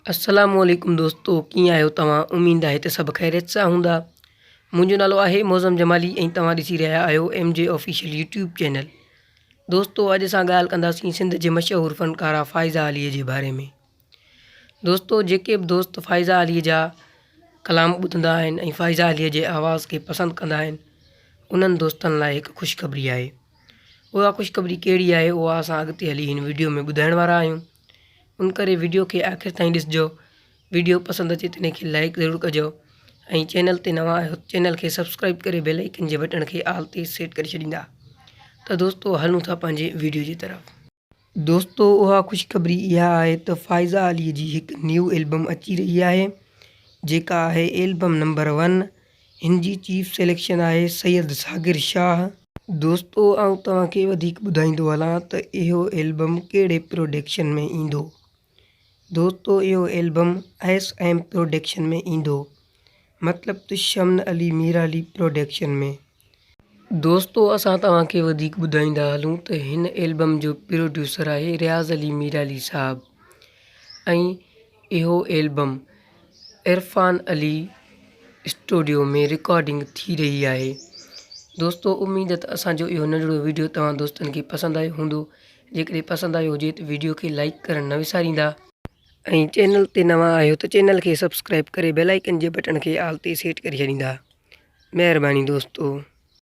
السلام عليڪم دوستو ڪيئن آهيو توهان اميد آهي ته سڀ خيريت سان هوندا منهنجو نالو آهي معظم جمالي ۽ توهان ڏسي رهيا آهيو M G official YouTube channel دوستو اڄ اسان ڳالهه ڪنداسين سنڌ جي مشهور فنڪارا فائزه علي جي باري ۾ دوستو جيڪي به دوست فائزه علي جا ڪلام ٻڌندا آهن ۽ فائزه علي جي آواز کي پسند ڪندا آهن انهن دوستن لاء هڪ خوشخبري آهي اها خوشخبري ڪهڙي آهي اها اسان اڳتي هلي هن ويڊيو ۾ ٻڌائڻ وارا آهيون ان ڪري وڊيو کي آخر تائين ڏسجو وڊيو پسند اچي ته ان کي لائڪ ضرور ڪجو ۽ چينل تي نوان آهيو چينل کي سبسڪرائب ڪري بيل آئيڪن جي بٽڻ کي آل تي سيٽ ڪري ڇڏيندا ته دوستو هلون ٿا پنهنجي وڊيو جي طرف. دوستو اها خوشخبري اها آهي ته فائزه علي جي هڪ نيو البم اچي رهي آهي جيڪا آهي البم نمبر ون هن جي چيف سليڪشن آهي سيد ساگر شاهه. دوستو آئون توهان کي وڌيڪ ٻڌائيندو هلان ته اهو البم ڪهڙي پروڊڪشن ۾ ايندو. دوستو اهو البم ايس ايم پروڊڪشن ۾ ايندو مطلب ته شمن علي ميرالي پروڊڪشن ۾. دوستو اسان توهان کي وڌيڪ ٻڌائيندا هلون ته هن البم جو پروڊيوسر آهي رياض علي ميرالي صاحب ۽ اهو album Irfan Ali studio ۾ recording ٿي رهي آهي دوستو اميد ته اسان جو اهو ننڍڙو ويڊيو توهان دوستن کي پسند آيو هوندو جيڪڏهن پسند آيو هجي ته ويڊيو کي لائڪ ڪرڻ نه وساريندا ۽ چينل تي نوان آهيو ته چينل کي سبسڪرائب ڪري بيل آئيڪن جي بٽڻ کي آل تي سيٽ ڪري ڇڏيندا مهرباني دوستو.